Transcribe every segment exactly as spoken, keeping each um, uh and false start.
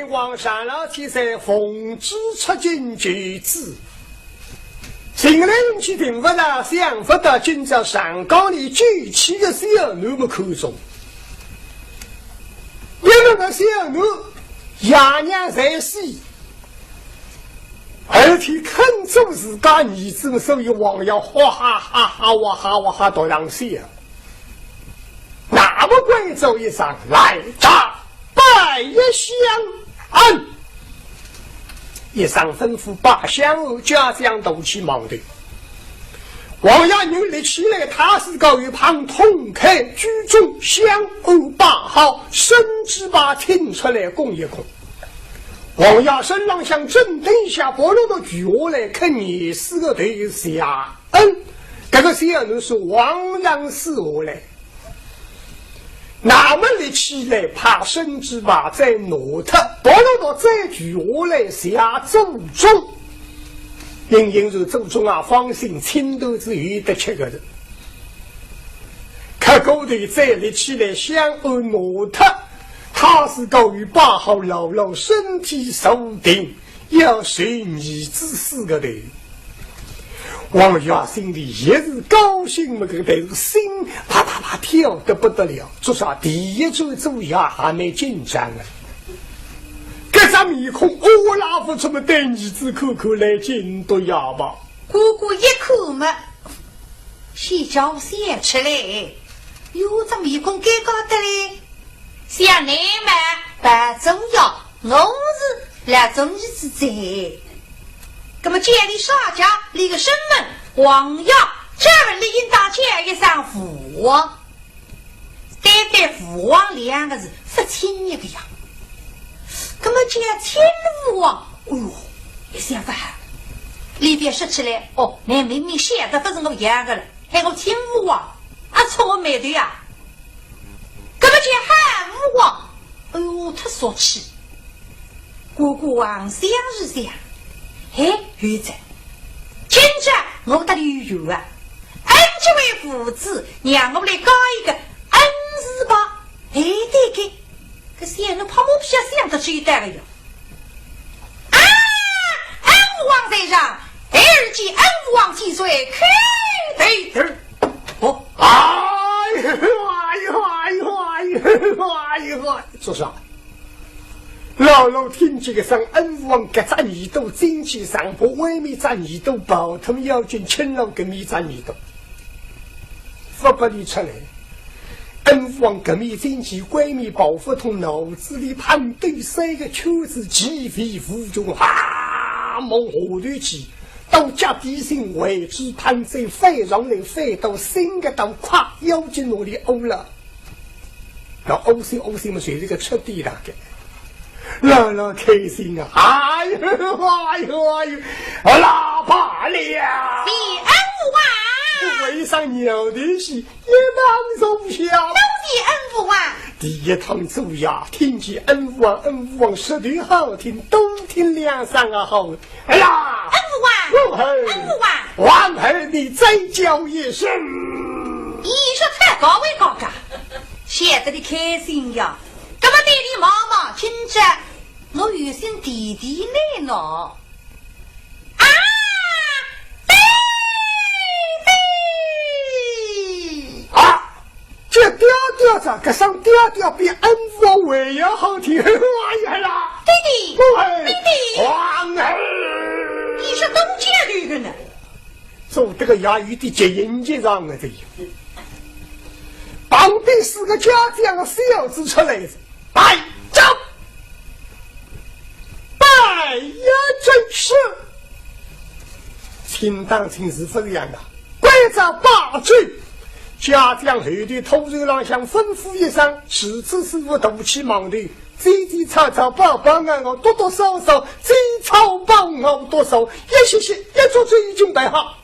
皇上老天在奉旨出京求子，寻来寻去寻勿着，想勿到今朝长江里救起个小囡么看中。因为搿小囡爷娘在世，而且肯做自家儿子，所以王爷哇哈哈哈哇哈哇哈大浪笑。那么关照一声，来，这 拜一相安。一声吩咐，把香案家将拿起忙的。王爷人立起来，太师高于旁通开居中，香案摆好，圣旨牌请出来供一供。王爷身浪向正等下，拔落到跪下来，磕廿四个头谢恩。搿个谢恩是王上赐下来。 那么立起来，把圣旨牌再拿脱，拔落到再跪下来谢祖宗。因为是祖宗啊，放心，青团子有得吃个的。可过头再立起来，香案拿脱，太师高于摆好，牢牢身体坐定， 要随儿子四个头。王爷心里也是高兴么个，但是心啪啪啪跳得不得了。做啥？第一转做爷还蛮紧张啊。搿张面孔，我拉勿出么对儿子看看来，紧多呀吧。哥哥一看么， 先叫我笑出来，有只面孔尴尬得嘞。像你们，白做呀，我是来做儿子哉。那么见你耍家里个身份，王爷，这问你应当叫一声父王。 单单父王两个字勿亲热个呀。那么叫亲父王，哎哟，一想勿好。里边说起来，哦，你明明晓得勿是我养个了，喊我亲父王，啊，触我霉头呀。那么叫好父王，哎哟，忒俗气。 哥哥横想竖想，嘿，有哉，今朝我搭俚有缘啊，恩结为父子，让我来加一个恩字吧。哎，对个，搿小囡拍马屁想得出一道个呀。啊，恩父王在上，孩儿见恩父王千岁，叩头。哦，哎呦，哎呦，哎呦，哎呦，哎呦，哎呦，做啥？ 老老听见个声，恩父王搿只耳朵进去上铺，外面只耳朵跑脱，要紧牵牢搿面只耳朵，勿拨俚出来。恩父王搿面进去，外面跑勿通，脑子里盘兜三个圈子，其味无穷啊，往下头去，到脚底心位置盘再翻上来，翻到新个到快，要紧拿俚屙了。 那屙心屙心么，随这个出地大概。老老开心啊！哎呦，哎呦，哎呦，啊啦罢了！谢恩父王。为啥尿的是一趟坐下？多谢恩父王。第一趟坐下，听见恩父王，恩父王说的好听，多听两声啊好。 哎呀，恩父王，哦嘿，恩父王，王后你再叫一声。你说太高位高嘎，显得你开心呀。那么对你妈妈亲着，我有心弟弟来喏。啊，弟弟。啊， 这调调咋，搿声调调比恩父王还要好听。哎呀啦！弟弟，喂，弟弟，王后，你是东家的人呢？做这个衙役的接应接上啊，这旁边四个家将小子出来了，来，走！ 拜一正是。请当请是勿一样的，关照摆酒。家将后头头头浪向吩咐一声，是此师傅大起忙头，走走吵吵跑跑熬熬多多少少，走吵跑熬多少，一歇歇一桌酒已经摆好。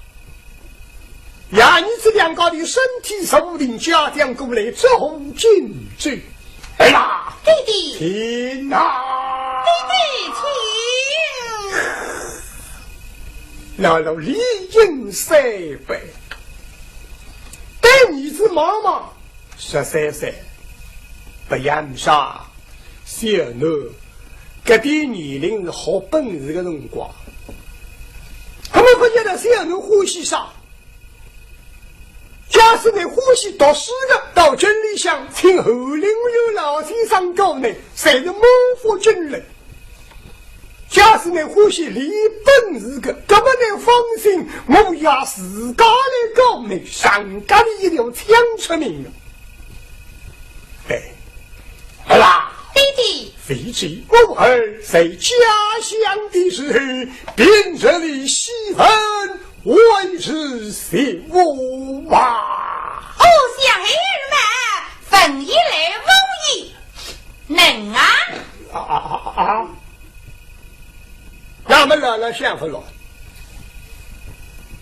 爷儿子两家头身体坐定，家将过来，招呼敬酒。哎呀，弟弟，请啊！弟弟，请。老老礼敬三拜。对儿子望望，十三岁，勿嫌啥，小囡搿点年龄是好本事个辰光。葛末发现了小囡欢喜啥？假使倷欢喜读书个，到镇里向请翰林院老先生教倷，侪是满腹经纶。假使倷欢喜练本事个，葛末倷放心，我爷自家来教倷，上街里一条抢出名个。哎，儿啊，爹爹。为知我儿在家乡的时候，便着你戏文，为是学武啊。哦，小孩儿嘛，文亦来，武亦能啊。啊啊啊啊！那么老老想勿落，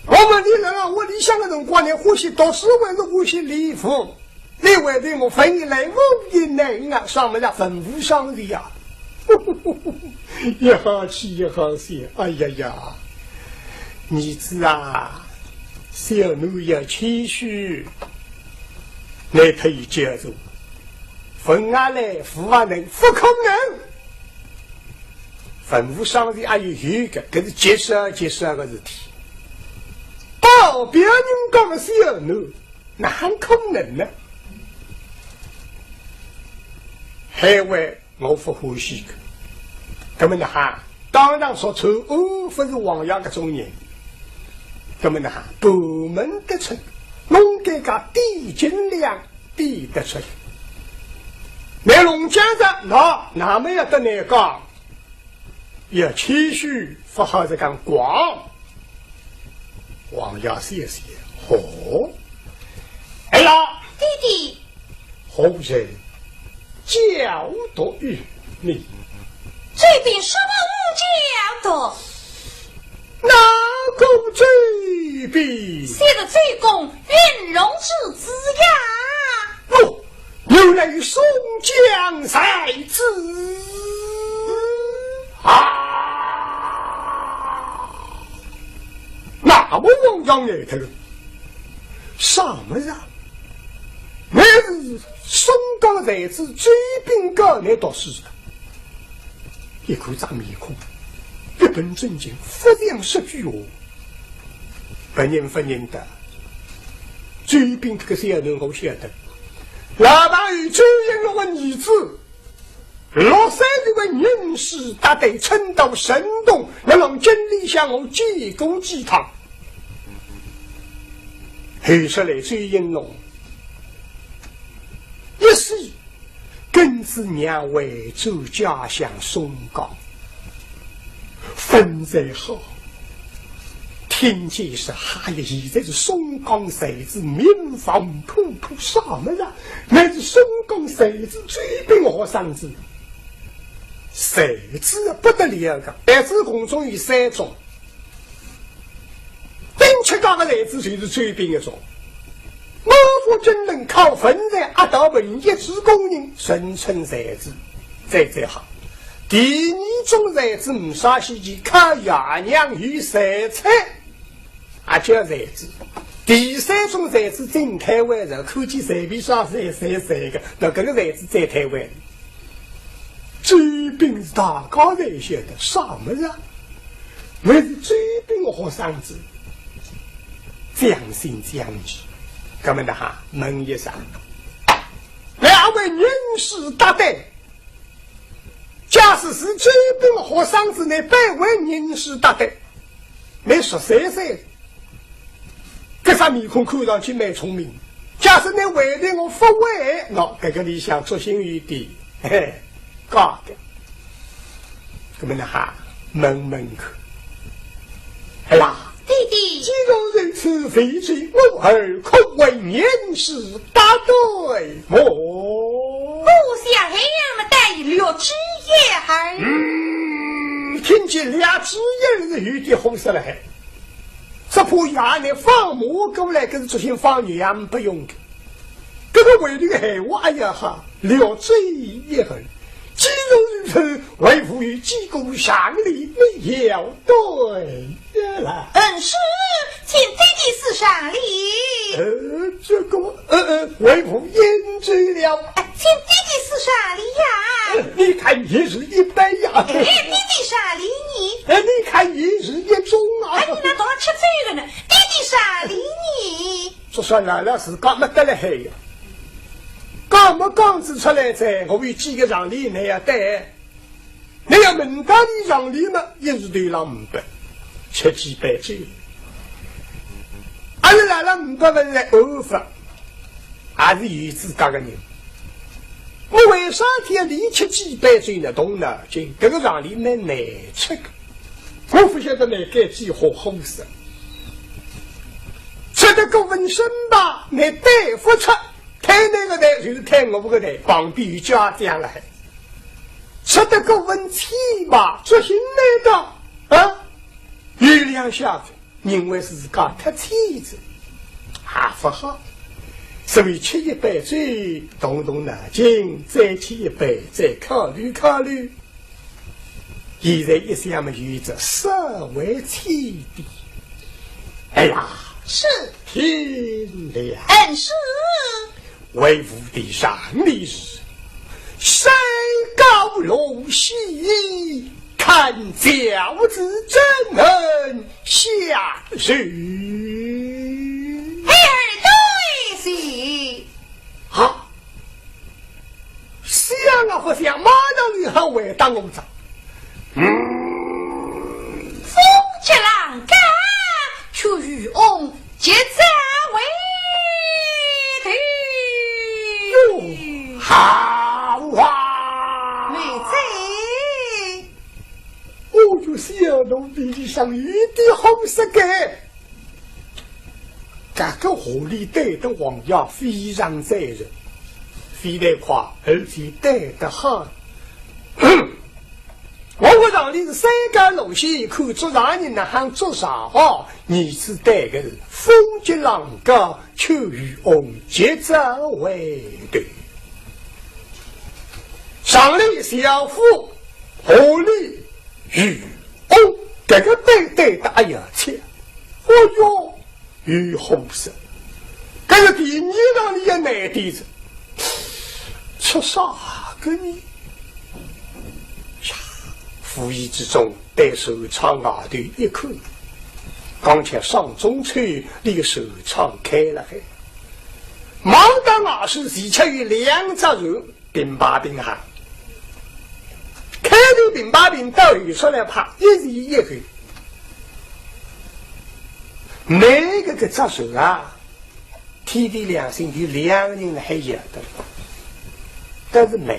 我问倷，老老屋里向个辰光，倷欢喜读书还是欢喜练武？倷回答我，文亦来，武亦能啊，啥物事文武双全呀？一好气一好笑，哎呀呀，儿子啊，小奴要谦虚，倷忒介重，文也来，武也能，勿可能。文武双全阿有有个，搿是极少极少个事体。到别人家个小奴，哪可能呢？还为我勿欢喜个。葛末哪哈，当然说出我勿是王爷搿种人。葛末哪哈，旁门得出，弄搿个点斤两点得出。倷弄僵哉，那，那么要得难讲，要谦虚，勿好再讲光。王爷笑笑，哦，哎呀，爹爹， 何人教导于你？周斌说我教导。哪个周斌？昔日周公云龙之子呀。哦，原来宋江才子啊！那么王爷呆脱了，啥物事啊？ 乃是松江才子周斌教倷读书个。一看张面孔，一本正经，勿像说鬼话。别人勿认得，周斌搿个小囡我晓得。老朋友周云龙个儿子，六岁就为人师搭对，曾到山东，辣浪镇里向我见过几趟。后首来周云龙， 一世跟仔娘回转家乡松江，分才好。听见是，哎呀，现在是松江才子，名望普普，啥物事啊？乃是松江才子周斌学生子，才子不得了个，但是共中有三种。 顶出家个才子就是周斌一种，满腹经纶，靠文才压倒文一，做功名，人称才子，最最好。第二种才子呒啥稀奇，靠爷娘有才采，也叫才子。第三种才子真开玩笑，看见随便啥侪侪侪个，那搿个才子最开玩笑。 周斌是大家侪晓得，啥物事啊？乃是周斌个学生子，将心将意。搿么哪哈，问一声，两位人师搭对，假使是周斌个学生子，乃勿会人师搭对，乃十三岁。 搿张面孔看上去蛮聪明，假使倷回答我勿会，喏，搿个里向作兴有点，嘿嘿，假个。搿么哪哈，问问看。哎呀，爹爹。既然如此，未知我儿可为人师搭对么？我想孩儿么得六之一二。嗯，听见六之一二是有点好说了，嘿。 只怕爷娘放马过来，搿是作兴放牛也勿用个。搿个回头个闲话，哎呀哈，六之一二。既然如此，为父有几个常理，你要对了。嗯，是，请爹爹赐常理。呃，这个，呃，呃，为父应允了。哎，请爹爹赐常理呀。呃，你看哎，也是一般呀。哎，爹爹啥哩呢？哎，你看也是一种啊。哎，你那都吃醉了呢，爹爹啥哩呢？这算哪了是讲没得了嗨呀？讲没讲子出来哉，我有几个让你那样对。你要问到你让你嘛，也是对了五百，吃几杯酒。阿拉来了五百文来安慰，还是有资格的人。 我为啥体要连吃几杯酒呢？动脑筋，搿个让你蛮难吃个。我勿晓得侬该几化好色，吃得过分深吧，侬对勿出，推侬个台就是推我个台，旁边有家将了。吃得过分浅吧，作兴难当啊，有两下子。 认为自家太浅子，也勿好。所以吃一杯酒，动动脑筋，再吃一杯，再考虑考虑。现在一想嘛，有一只稍微浅点。哎呀，是。听了。嗯，是。 为父的让你是山高路险，看轿子怎能下去？孩儿多谢。啊，想啊勿想，马上你还回答我着。嗯。风急浪高，去渔翁 结扎为头。哟，好啊！妹子。我就想侬面上有点好色个。搿个话里对得王爷非常赞成，非但快，而且对得好。 我勿让你是三更落西，看做啥人呢？喊做啥哦？儿子对个是风急浪高，去渔翁结扎为头。上里小夫，下里渔翁，搿个对对的，哎呀，切！哦哟， 有好色。搿个第二让你也难点子，出啥个呢？呀，无意之中对船舱外头一看，刚才上中秋，那个船舱开了海，望到外头前头有两只船， 并排并行，开头并排并到后头来拍，一前一后。每个搿只船啊，天地良心有两个人辣海摇的，但是慢。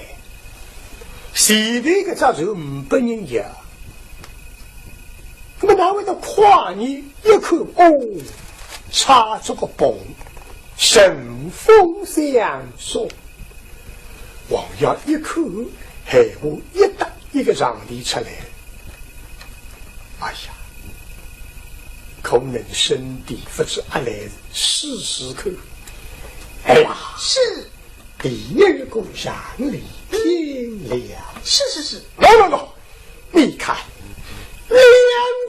前头搿只船呒拨人摇，那么哪会得快呢？一看，哦，插着个篷，顺风相送。 王爷一看，闲话一搭，一个上联出来。哎呀，可能身体不知阿来，试试看。哎呀，是。第二个上联听了。是，是，是。喏，喏，喏，你看，两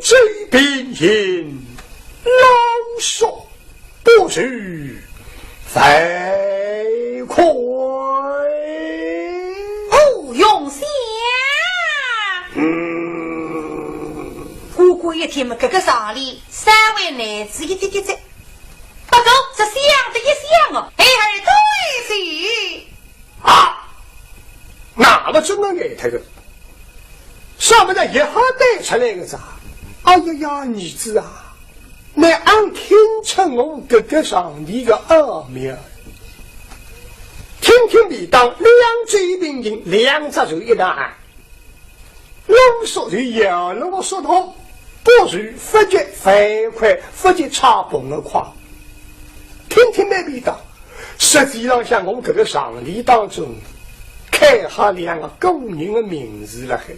舟并行，老少 不如飞快。哦，用心。嗯。姑姑一听嘛，搿个上联稍微难仔一点点哉。不过，是想得一想哦，孩儿多谢。啊，那么真的难得个。 啥么子一下带出来个啥？哎呀呀，儿子啊，你俺听出我搿个上联个奥妙。听听便当，两舟并行，两只船一道行。老少就摇橹个速度，不如勿及飞快，勿及插篷个快。听听蛮便当， 实际浪向我搿个上联当中，刻好两个古人的名字辣海。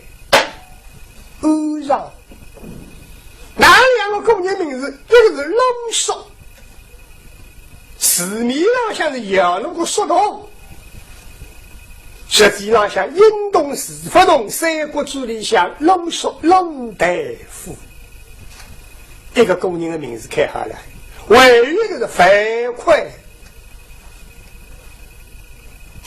安上，哪两个古人名字？一个是老少，字面浪向是摇橹个速度，实际浪向音同字不同，《三国志》里向老少老大夫。一个古人的名字刻好了，还有一个是樊哙。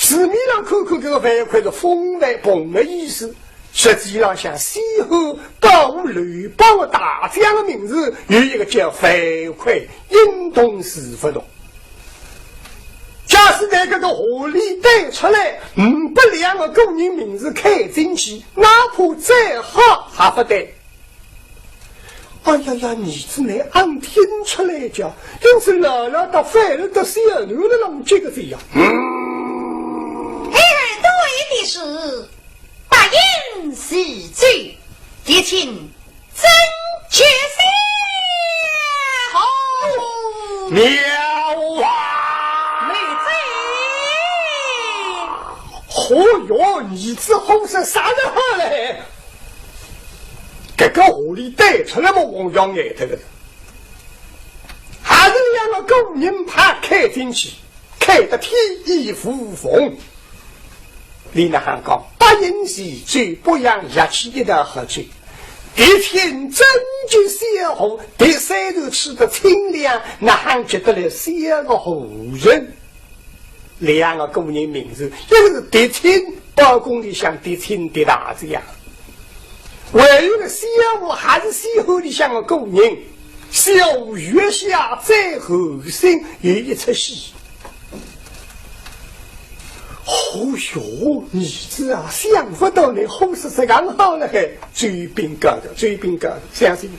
字面上看看搿个樊哙是封范膨的意思，实际上像西汉保刘邦的大将的名字，有一个叫樊哙，音同字不同。假使拿搿个话里带出来，呒拨两个个人名字刻进去，哪怕再好也勿对。 哎呀呀，儿子呢，俺听出来叫，因此老老到反而到小囡了，让这个这样。儿对的是，八音齐奏，提亲真绝色。好，妙啊！美哉！哦哟，儿子好生啥人好嘞？ 搿个话里带出来么，王爷呆脱个。还是两个个人派开进去，开得天衣无缝。你哪哼讲，八音齐奏，八样乐器一道合奏，提亲真绝色，第三段吹得清亮，哪哼及得来三个胡人？ 两个个人名字，一个是嫡亲，包公里向嫡亲嫡大子呀。还有一个小五，还是西汉里向个个人，小五月下再后生有一出戏。哦哟，儿子啊，想不到你好是这样好了嘿，周斌哥哥，周斌哥哥，相信。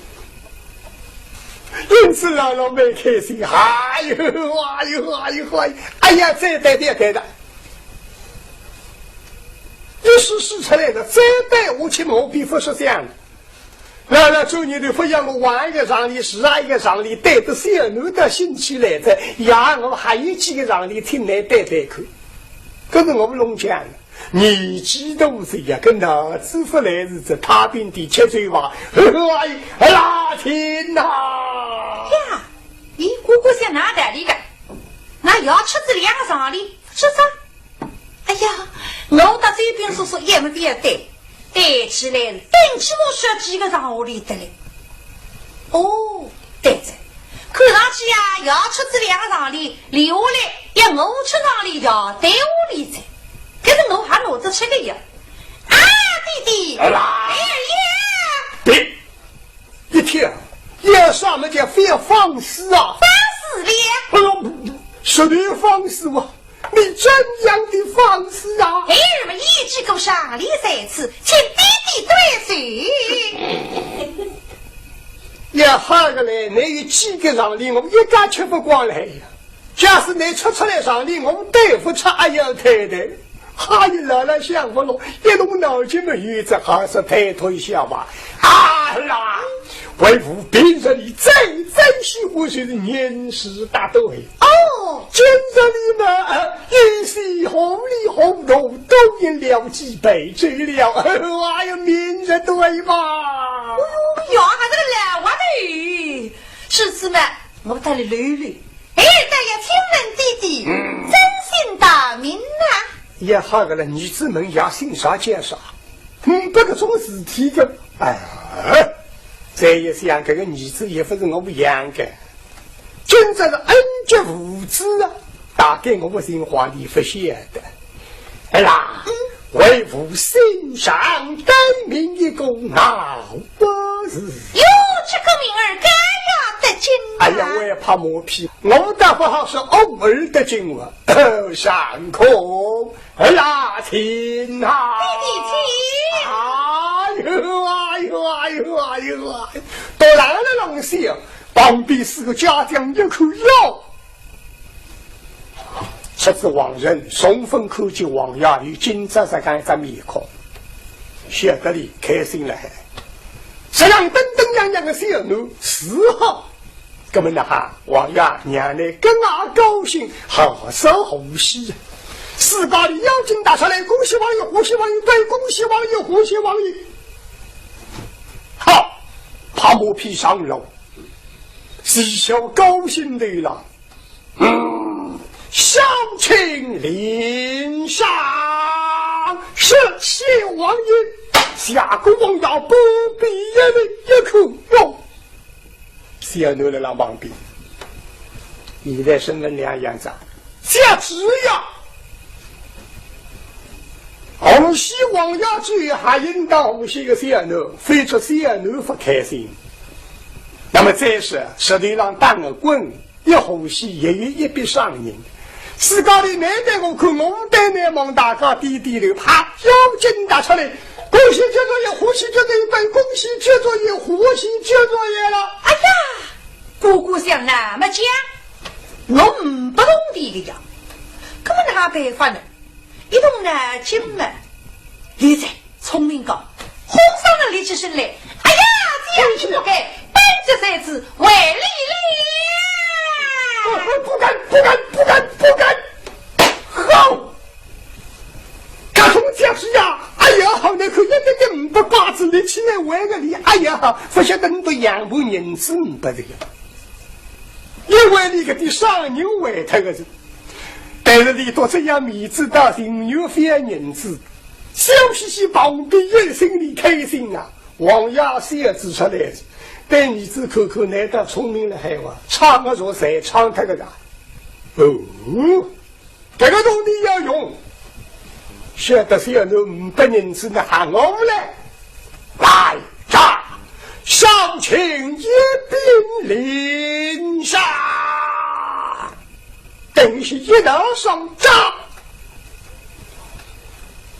因此老老蛮开心，哎呦，哎呦，哎呦，哎呀，再带点开的。一时使出来的，再带下去毛病不是这样的。老老做人的不要我玩一个让你，是啊一个让你，带得小囡的兴起来的，呀，我还有几个让你听来带带看。可是我弄僵了。 年纪大些呀，搿脑子勿来事，这太平地吃罪吧。哎，哎呀，天哪！呀，咦，哥哥想哪道理个？那要吃仔两个上里，吃啥？哎呀，我搭周斌叔叔也没必要对，对起来等起我说几个上下里得嘞。哦，对着，看上去呀，要吃仔两个上里，留下来要我吃上里呀，对下里着。 可是我还拿得出个呀。啊，弟弟，哎呀，别，一听，要啥么叫非要放肆啊？放肆了。哎呦，什么放肆啊？你怎样的放肆啊？哎，我们一起过上里三次，请弟弟对谁？也好个嘞，你有几个上里，我一家吃不光来呀。 假使你吃出来上里，我对不出，哎呀，太太，哈，你老老想不落，一动脑筋没有，只好是推脱一下吧。啊啦，为父平日里最最喜欢就是吟诗答对。哦，今日里嘛，呃，一时糊里糊涂多吟了几杯酒了。哎呀，明日对吧？哦哟，还是个老滑头。是是嘛，我带你溜溜。 哎，大爷，请问弟弟，尊姓大名呐？也好个了，儿子问爷姓啥叫啥，嗯，不过种事体个，哎，再一想，搿个儿子也不是我养个，真正是恩格无子啊，大概我个情况你不晓得。哎啦，为父姓常，单名一个，闹不是？哟，这个名儿高雅得劲啊！哎呀，我也拍马屁，我倒不好说偶尔得劲哇。上空，拉琴啊！弟弟请。哎呦，哎呦，哎呦，哎呦，哎呦，到哪里弄去啊？旁边四个家将一看，哟， 出仔王城，重逢看见王爷，有今朝实梗一只面孔，晓得俚开心了海。实梗登登样样个小囡，是好。那么哪哈，王爷娘呢更加高兴，好说好戏。自家的要紧打出来，恭喜王爷，恭喜王爷，对，恭喜王爷，恭喜王爷。好，拍马屁上路，是小高兴的了。 嗯，小青林上，是谢王爷，下个王爷不必也的一口哟。小囡来了旁边，现在身份两样子啊，下旨呀，希望要去还应当欢喜个小囡，非说小囡勿开心。那么再说，石头浪打个滚，一欢喜也有一笔赏银。自家里难得我看，我对面望大家点点头，啪，腰间拿出来，恭喜舅舅爷，欢喜舅舅爷，恭喜舅舅爷，欢喜舅舅爷了。哎呀，哥哥想那么讲，我唔不懂的个呀，搿么哪办法呢？ 一动呢，金门。现在聪明个，哄上了立起身来。哎呀，这样就不该，搬这扇子回来了。不敢，不敢，不敢，不敢。好，搿种架势呀，哎呀，好难看，一点点唔不挂子，立起来回个礼。哎呀，勿晓得你都养不银子唔不这个。因为你搿点商人坏脱个是。 但是俚笃只要面子大，情愿翻银子，笑嘻嘻旁边人心里开心啊。王爷小子出来，对儿子看看，难得聪明了海哇，唱个熟才唱脱个啦。哦，搿个铜钿要用，晓得小囡唔拨银子，那喊我们来。来，这，上前一并领上。 等于是一道上账。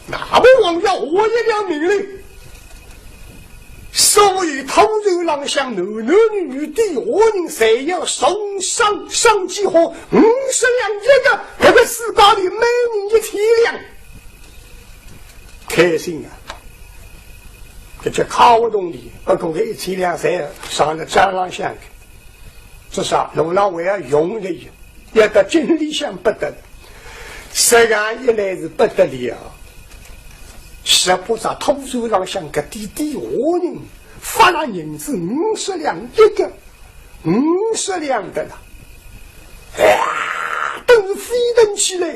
那么王爷下一条命令，所有土州浪向男男女女的下人，侪要重赏赏几化，五十两一个，搿个世界里每人一千两。开心啊！搿叫敲活动的，不过搿一千两侪上了账浪向去。 至少路浪还要用的，要到京里向不得。实梗一来是不得了，实不着土州浪向搿点点下人，发了银子五十两一个，五十两的了。哎呀，等于沸腾起来。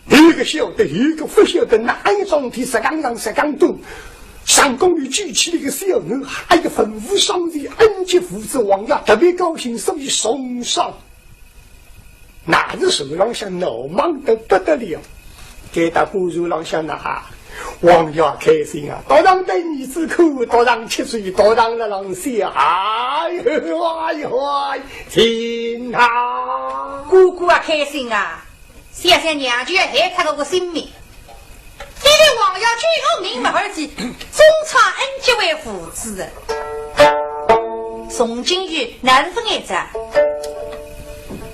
有个晓得，有个勿晓得，哪一桩事体实梗上实梗多。相公又举起了一个小囡，哎呀，文武双全，恩及父子，王爷特别高兴，所以重赏。那是手浪向闹忙得不得了。该搭官船浪向呐，王爷开心啊，倒让对儿子看，倒让吃水，倒让了浪笑，哎呦，哎呦，哎，天哪！哥哥啊，开心啊！ 想想娘舅要害脱我个性命。今日王爷救我命勿而去，总算恩及为父子。从今以后难分爱哉。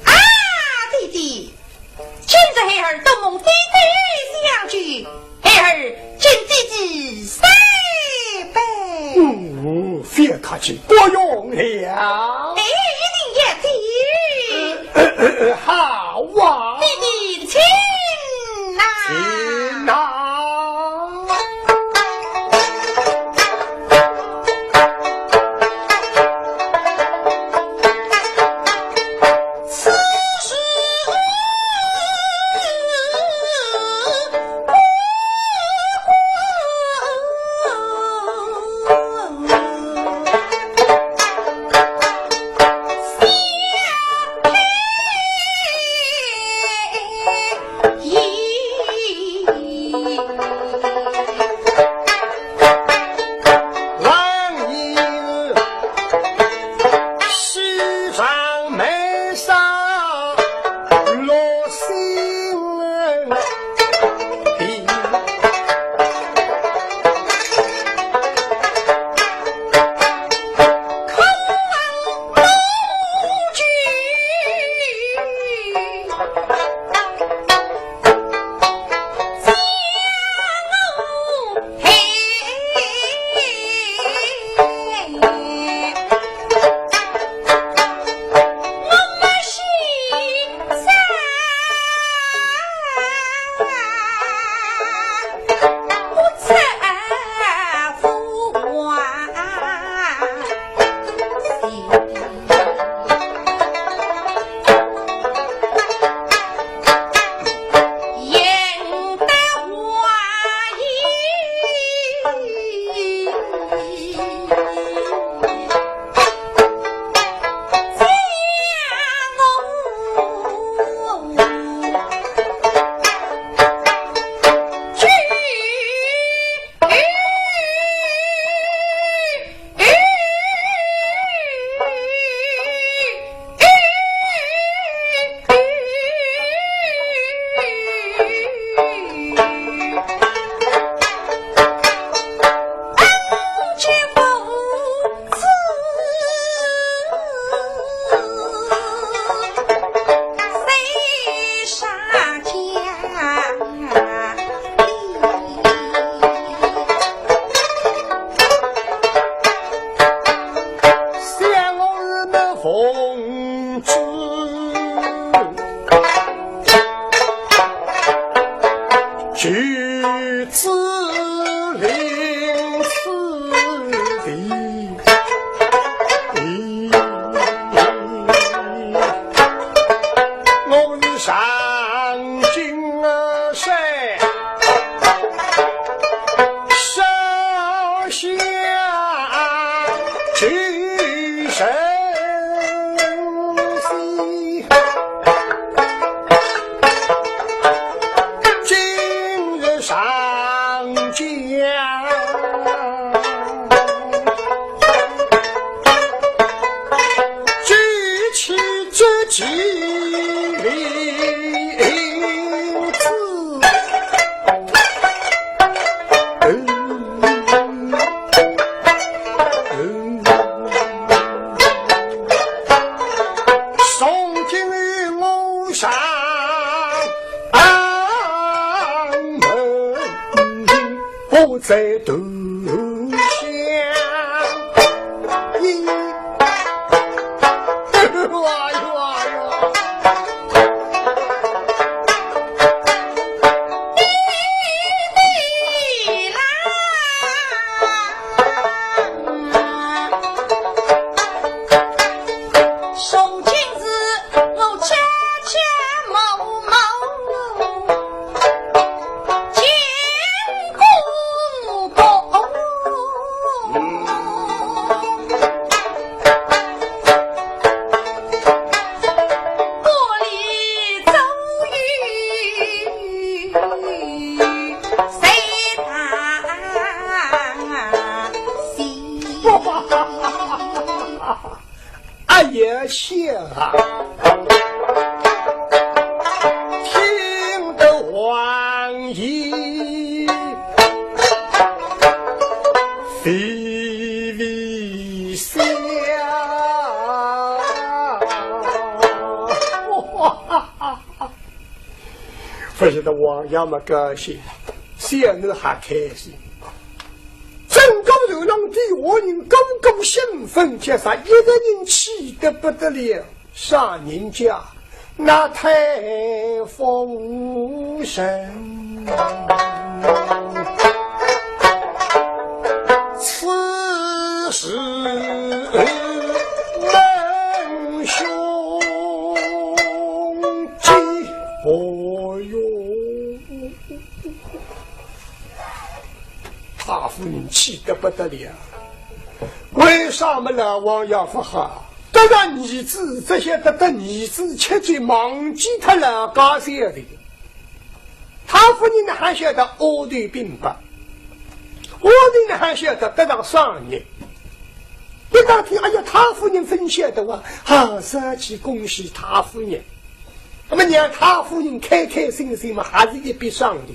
啊，爹爹，今日孩儿多蒙爹爹相救，孩儿敬爹爹三杯。嗯，覅客气，不用了。哎，一定要的。呃，呃，呃，好啊。弟弟，请呐。请呐。举子临此地，我是上京山，烧香求神仙。 今日上京，举起这金莲子。 从今我上门，不再投降。哎呦，哎呦，哎呦！ 哎呀，谢啊！听得王爷微微笑。勿晓得王爷么高兴，小囡还开心。整个船浪底下人个个兴奋，叫啥一个人气得不得了。啥人家？那太夫人。 此时门兄弟，哦哟，太夫人气得不得了。为啥么老王爷勿好？得着儿子，只晓得得儿子吃醉，忘记脱老家小的。 太夫人呢还晓得丫头并不，丫头呢还晓得得着双儿。一打听，哎呀，太夫人勿晓得哇，啊，上去恭喜太夫人。那么让太夫人开开心心嘛，还是一笔双的。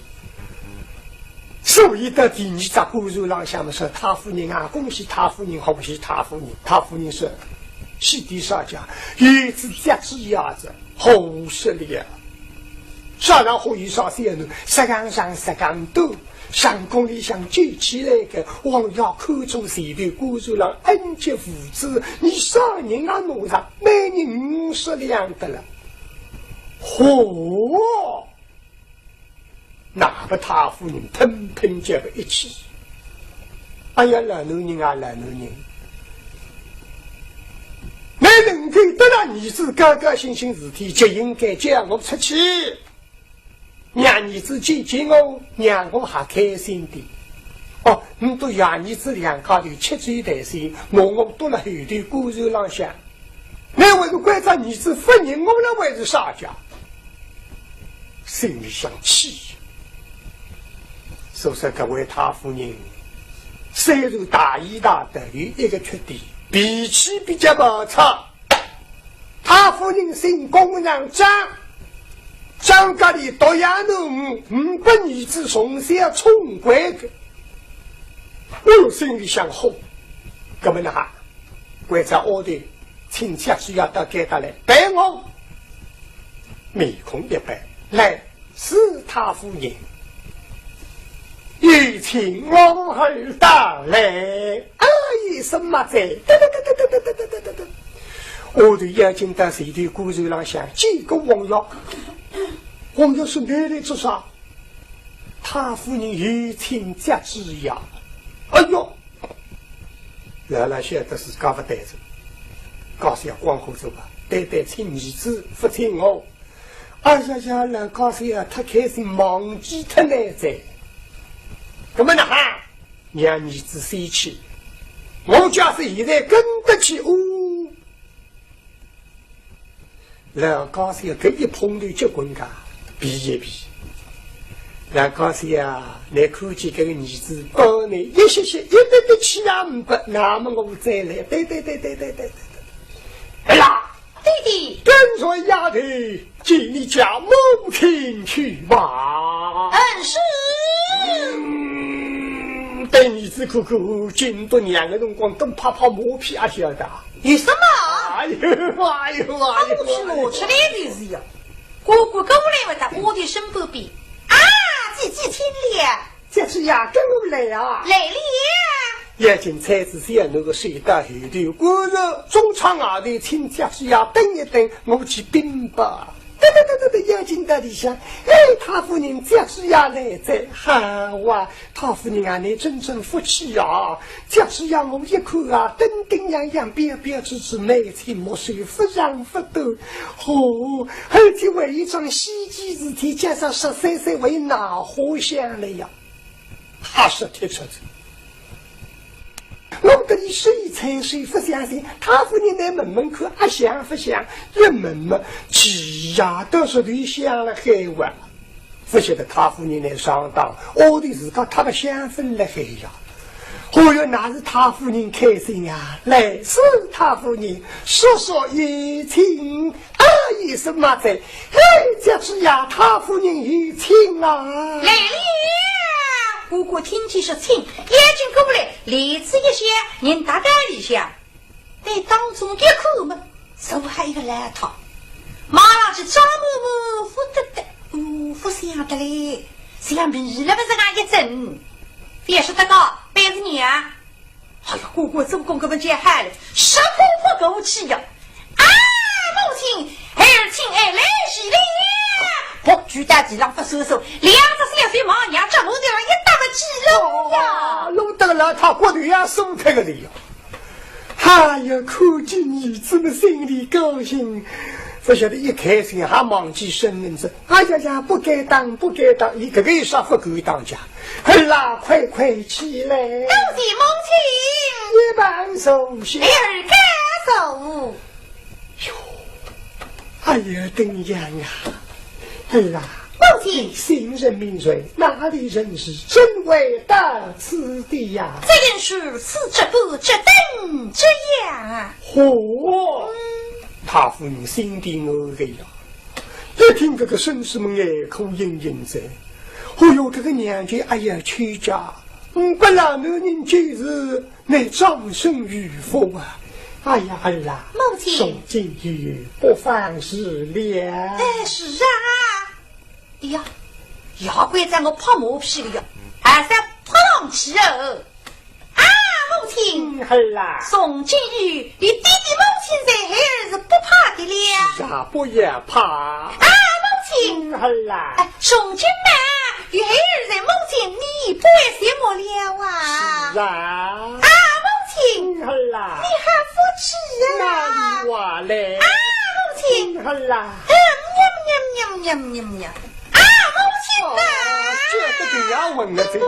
所以到第二只官船浪向嘛说，太夫人啊，恭喜太夫人，恭喜太夫人。太夫人说，喜的啥家，儿子家子呀子，好说的呀。 啥人好意啥小囡，啥样长啥样短，相公里向救起来个，王爷看中前头官船浪恩结父子，你啥人啊弄上，每人五十两得了。嚯！那个太夫人砰砰叫个一气。哎呀，老男人啊，老男人，你能够得了儿子高高兴兴事体，就应该叫我出去。 让儿子见见我，让我还开心点。哦，你搭爷儿子两家头吃醉谈心，拿我搭了后头官船浪向。你还是关照儿子勿认我了，还是啥家？心里想气。所以说，搿位太夫人，虽然大仁大德，有一个缺点，脾气比较暴躁。 太夫人姓公上张，张家里独养囡儿，五个儿子从小宠坏个。我心里想，好，搿么哪，关照丫头，请家主要到该搭来陪我。面孔一板，来， 是太夫人，有请我儿到来。哎，什么哉？哒哒哒哒哒哒哒哒哒哒。丫头要紧到前头官船浪向见过王爷。王爷说：“你来做啥？”太夫人有请接旨呀。哎哟，老老晓得自家勿对哉，告诉伊光火走吧，单单请儿子勿请我。哎呀呀，老家小太开心，忘记脱来哉。那么呢哈，让儿子先去，我假使现在跟得去，哦， 老家小搿一碰头结棍个，避一避。老家小啊，倷看见搿个儿子帮倷一歇歇一点点气也呒不，那么我再来。对对对对对对对对。哎呀，弟弟，跟着丫头，见你家母亲去吧。嗯，是。嗯，等儿子看看，见到娘个辰光，都拍拍马屁啊，晓得啊。 有什么？哎呦，哎呦，哎呦，我去，我去，来就是呀。哥哥过来嘛，在我的身边边。啊，姐姐请了。姐姐呀，跟我来啊。来了。眼睛才子小奴个手到后头，我是中舱外头，请姐姐呀，等一等，我去禀报。对对对对对，眼睛到里向，哎，太夫人，姐姐呀来哉，好啊。 太夫人啊，你真正福气啊！假使让我一看啊，登登样样，标标致致，眉清目秀，勿长勿短。哦，而且为一桩稀奇事体，加上十三岁为闹火相了呀，他是踢出去。我跟你说一猜，谁勿相信？太夫人来问问看，啊，像勿像？一问嘛，气呀，倒是里向了海哇。 勿晓得太夫人来上当，哦，对自家太个香粉了海呀。哦哟，那是太夫人开心啊！来，是太夫人，叔叔有请。啊，有什么哉？嘿，姐姐呀，太夫人有请啊！来了。哥哥听见是请，眼睛过来，帘子一掀，人踏到里向。 对当中一看嘛，坐下一个老太，马上去张模模，勿得得，哦，勿像得嘞，像迷了勿是俺一阵。覅说得个，板子娘。哎呀，哥哥做工搿么就好了，十块勿够气呀。啊，母亲，儿请，儿来迟了。哦，跪到地浪勿收手，两只小手往娘脚后头上一搭么，急了呀。哦，弄得个老太骨头要松脱个了呀。 哎呀，看见儿子么心里高兴，勿晓得一开心还忘记身份证。哎呀呀，不该当，不该当，伊搿个一煞勿敢当家。儿啊，快快起来。多谢母亲。一旁坐下。儿告坐。哟，哎呀，等样啊。 儿啊，母亲。你姓甚名谁？哪里人氏？怎会到此地呀？只因是此之不，只等之呀。嚯，太夫人心底安个呀。一听搿个声势么，眼眶盈盈哉。哦哟，搿个娘舅，哎呀，冤家，嗯，勿然男人就是 乃葬身鱼腹啊！哎呀，儿啊，母亲。从今以后不妨事了。哎，是啊。哎呀，也怪在我拍马屁了呀，还是要拍上去哦。啊，母亲。嗯，儿啊。从今以后，你爹爹母亲在，孩儿是不怕的了。是啊，不要怕。啊，母亲。嗯，儿啊。哎，从今嘛， 有孩儿在，母亲，你不会寂寞了啊？是啊。啊，母亲。嗯，儿啊。你好福气呀。哪里话嘞？啊，母亲。嗯，儿啊。嗯，娘娘娘娘娘娘。啊，母亲呐。哦，这个对呀，问了这呀。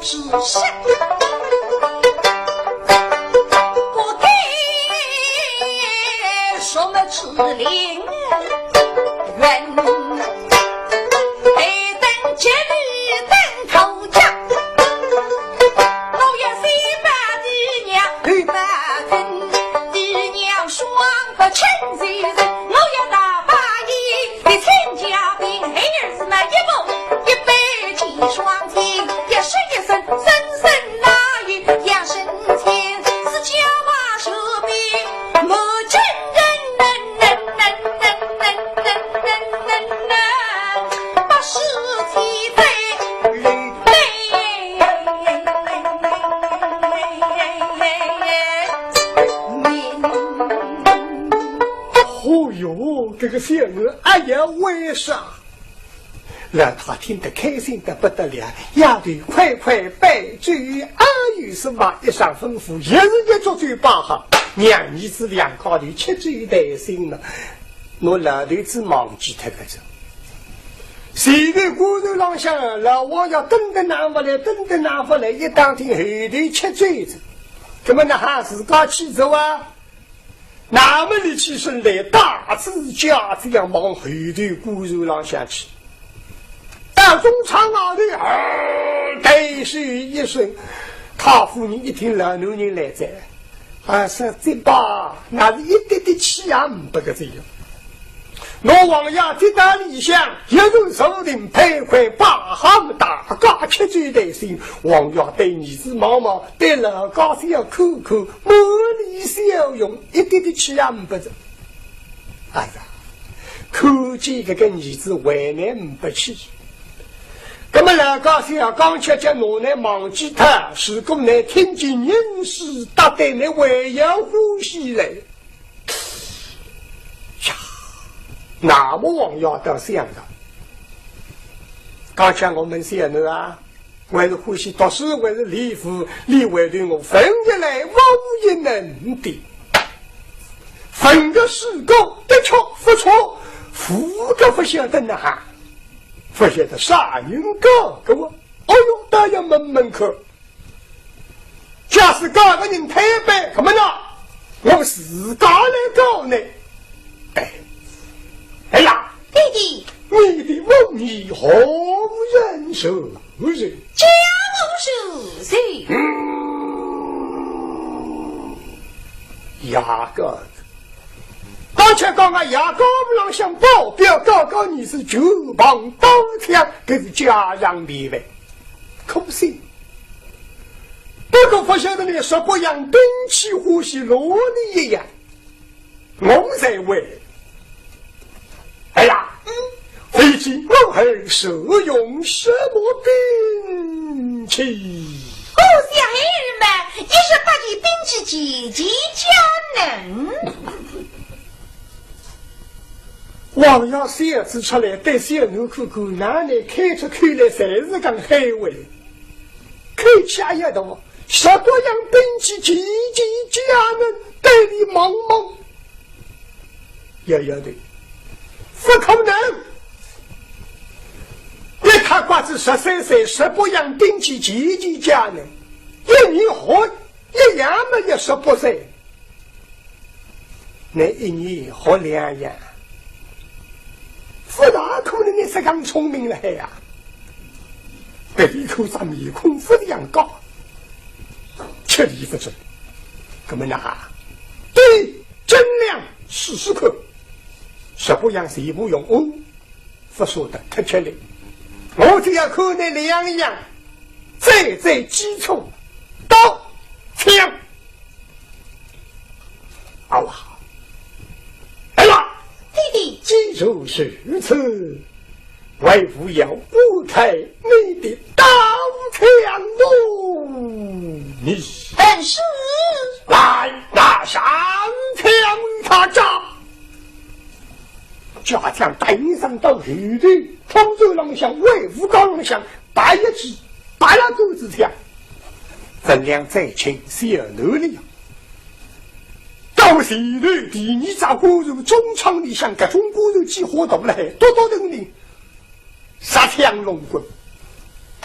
是啥？不该什么指令人，被等这里等头家。我要先把你娘，后把人，你娘双不成人，我要大把一 你亲家兵孩儿子们一步一步齐上前，一声一声声声呐喊，扬声前，是叫马手兵，满军人，八十七岁，预备。 哦哟，这个小囡哎呀，为啥？让他听得开心得不得了，丫头快快摆酒，啊，有什么一声吩咐，一时一桌酒摆好，娘儿子两家头吃酒谈心了。我老头子忘记脱个子。前头官船浪向，老王爷等得哪勿来，等得哪勿来，一打听后头吃酒子，那么哪哈自家去走啊？ 那么立起身来，带仔架子要往后头官船浪向去。到中舱外头，啊，抬手一伸，太夫人一听老男人来哉，啊，说这把那是一点点气也没个这样。我王爷这搭里向，一人坐定，摆块摆好，大家吃酒谈心，王爷对儿子望望，对老家小看看， 满脸笑容，一点点气也没得。哎呀，看见搿个儿子为难勿起。那么老家小刚吃吃拿来忘记脱，如果拿听见人事搭对，拿还要欢喜嘞。呀，那么王爷倒想着，刚才我们小囡啊， 还是欢喜读书，还是练武，俚为对我分一来，我也能的。分个书稿的确不错，武个不晓得哪哈，不晓得啥人教个我。哎哟，倒要问问看。假使教个人推扳，那么呢，我自家来教呢。哎，哎呀，弟弟，你的武艺何人授？ 不是。家母是谁？嗯，牙膏。刚才讲啊，牙膏浪向保镖，刚刚你是九磅刀枪，搿是家常便饭，可惜。不过不晓得你十八样兵器，欢喜啰里一样。 我在问，哎呀，嗯，未知我儿所用什么兵器？哦，小孩儿嘛，一十八件兵器件件皆能。王爷小子出来，对小囡看看，哪能开出口来，侪是讲海话。口气也大， 十八样兵器件件皆能，对俚望望。摇摇头，不可能。一塌刮子十三岁，十八样兵器件件皆能，一年学一样么也十八岁。 那一年学两样，不大可能你这样聪明了海呀。别人看着面孔不一样高，吃力不准。那么那，对，尽量试试看，十八样全部用哦。 不舍得脱出来。我只要看那两样，最最基础，刀、枪。好啊，来吧，弟弟。既如此，为父要观看你的刀枪武艺。本是。来，拿上枪与他照。 家将带上到后头，通州浪向，威武高浪向，拔一支，拔了钩子枪。分量再轻，小囡哩呀。到前头第二只官船中舱里向，搿种官船几化大了海，多多等等，杀枪弄棍。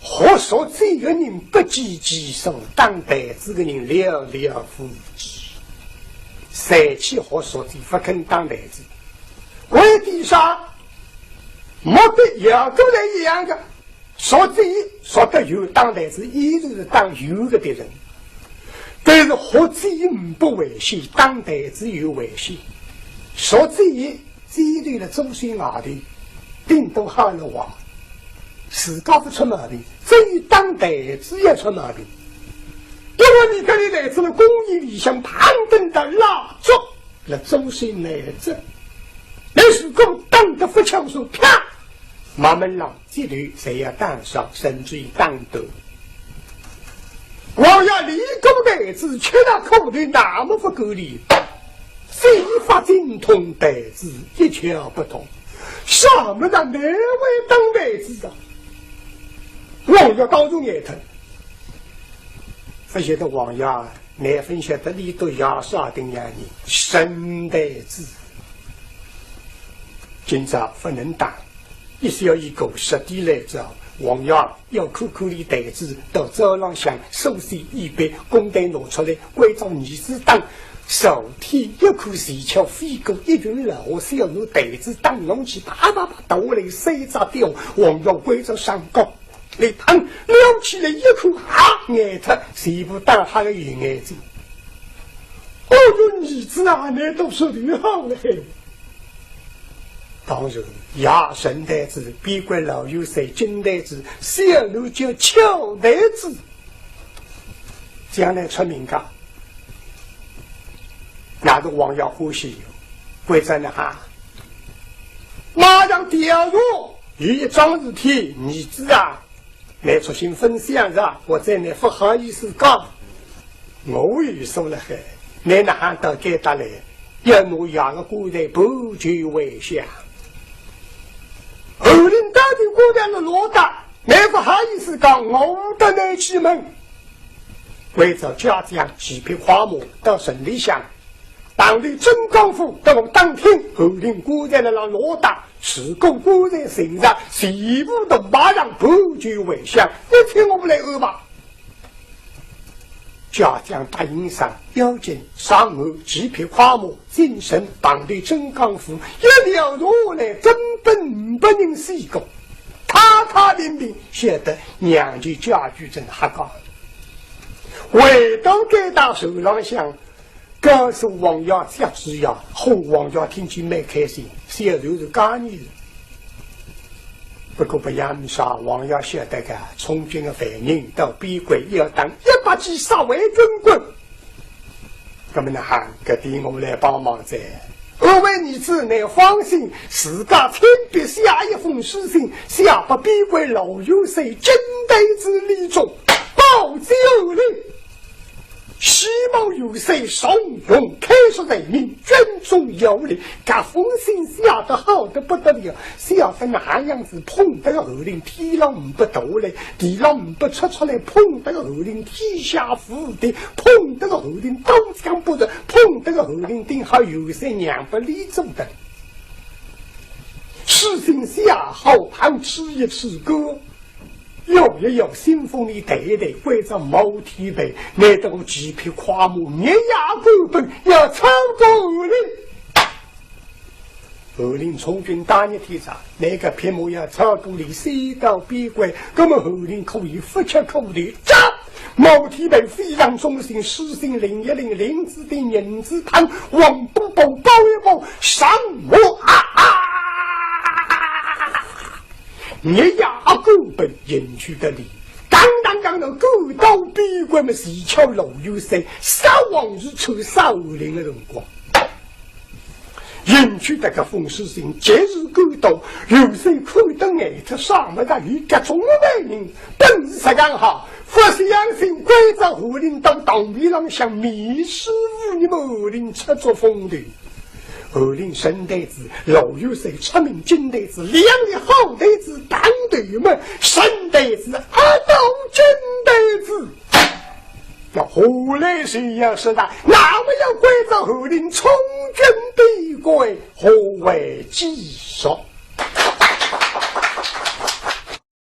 学熟记个人不计其数，打台子个人寥寥无几。谁去学熟记，不肯打台子。为点啥？目的也跟来一样的，熟记熟得有，打台子依然是打有的敌人。但是学记不危险，打台子有危险。熟记 记对了周身外头，顶多好了话，自家不出毛病，只有打台子也出毛病。因为你搿里台子了，公园里向旁边的蜡烛，了周身来着，那是够打得不巧手，啪，马门浪 几头侪要打伤，甚至于打断。王爷连过台子，吃了苦头，那么不够力，非法精通台子一窍不通，什么人难为打台子啊？王爷当中也疼，不晓得王爷，难分晓得你都要啥等样人，神台子。今朝不能打， 一小一个实地来找王爷，要看看俚台子，到灶浪向收拾一备，公台拿出来，关照儿子打。昨天一看，齐巧飞过一群老虎，小囡台子打上去，啪啪啪，倒来三只掉，王爷关照上告。一碰，撩起来一看，啊，呆脱，全部打瞎个有眼睛。哦哟，儿子啊，难道说得好了嘿？ 当然，爷神台子，边关老有三金台子，小囡叫巧台子，将来出名个，那个王爷欢喜哟。为啥呢哈？马上调用，有一桩事体，儿子啊， 倷出心分享着，我真的不好意思讲。我有数了嘿，倷哪哼到该搭来，要拿爷个棺材搬救回乡。后头到底棺材了落搭，倷不好意思讲，我得倷去问。为着家将几匹快马到城里向， 当地镇江府等打听，后头棺材了落搭，如果棺材寻着，全部都马上搬救回乡，一切我来安排。家将答应声，要紧上岸，几匹快马进城，当地镇江府，一条路来，根本不能西过，踏踏平平，晓得娘舅家眷真吓煞。回到该搭船浪向， 告诉王爷、家主爷，嚯，王爷听见蛮开心，小船是家人了。不过不要啥，王爷晓得个，充军的犯人到边关要打一百几十万军棍。那么呢，搿点我来帮忙哉。二位儿子，倷放心，自家亲笔写一封书信，写拨边关老元帅金台子李忠，保奏后头。 希望元帅重用，开除罪名，军中要职。搿封信写得好得不得了，写得哪样子，碰得个后头天浪呒不大来，地浪呒不出出来，碰得个后头天下无敌，碰得个后头刀枪不入，碰得个后头顶好元帅娘拨俚做得。书信写好，旁吃一吃个， 摇一摇信封里袋袋，关照毛天豹，拿得我几匹快马，日夜赶奔，要超过侯林。侯林充军打日天早，拿个匹马要超过俚，先到边关，那么侯林可以不吃苦头。喳，毛天豹非常忠心，书信领一领，领子钿，银子糖，黄布包包一包，上马啊啊！ 日夜赶奔，行去得哩，当当当当，赶到边关么，齐巧老元帅杀王如初，杀侯林的辰光。行去得个封书信，及时赶到，元帅看得呆脱，啥么个有搿种个犯人，本事实梗好，不相信关照侯林到堂面浪向面试，你们侯林出足风头。 侯林神台子，老元帅出名金台子，两粒好台子，当头么，神台子，阿斗金台子。那后来谁要是他，那么要关照侯林充军边关，何为继续？